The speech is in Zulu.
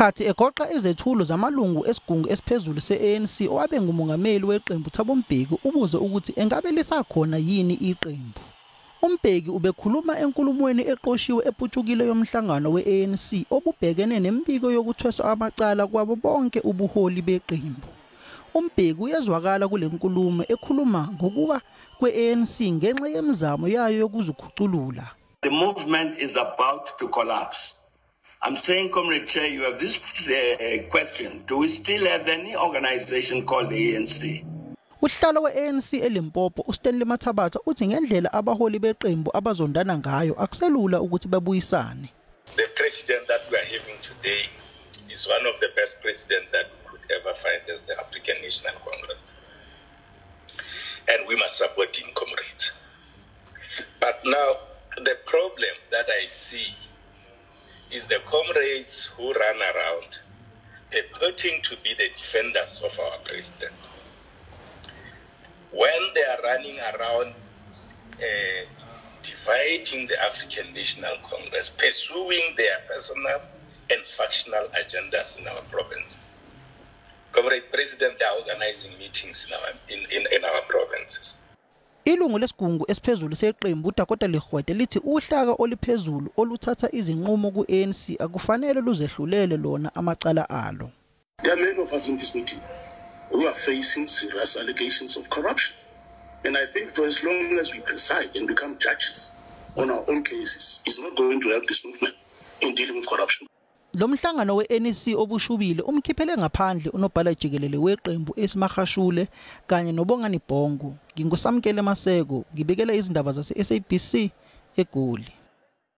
Khathi egoqa izethulo zamalungu esigungu esiphezulu se-ANC, owabe ngumongameli weqembu Thabo Mbeki ubuze ukuthi engabe lisakhona yini iqembu. UMbeki ubekhuluma enkulumweni eqoshiwe eputshukile yomhlangano we-ANC obubhekene nemibiko yokuthweswa amacala kwabo bonke ubuholi beqembu. UMbeki uyezwakala kule nkulumo ekhuluma ngokuwa kwe-ANC ngenxa yemizamo yayo yokuzikhuculula. The movement is about to collapse. I'm saying, Comrade Chair, you have this question. Do we still have any organization called the ANC? Usihlalo we-ANC eLimpopo uStanley Mathabatha uthi ngendlela abaholi beqembu abazondana ngayo akuselula ukuthi babuyisane. The president that we are having today is one of the best presidents that we could ever find as the African National Congress. And we must support him, comrades. But now, the problem that I see is the comrades who run around purporting to be the defenders of our president. When they are running around dividing the African National Congress, pursuing their personal and factional agendas in our provinces. Comrade President, they are organizing meetings in our provinces. Ilungu lesigungu esiphezulu seqembu uDakota Legoete lithi uhlaka oluphezulu oluthatha izinqumo ku-ANC akufanele luzehlulele lona amacala alo. There are many of us in this meeting who are facing serious allegations of corruption. And I think for as long as we preside and become judges on our own cases, it's not going to help this movement in dealing with corruption. Lo mhlangano we-NEC obushubile umkhiphele ngaphandle unobhala jikelele weqembu Ace Magashule kanye noBongani Bongo. NginguSamkele Maseko, ngibikela izindaba zase-SABC eGoli.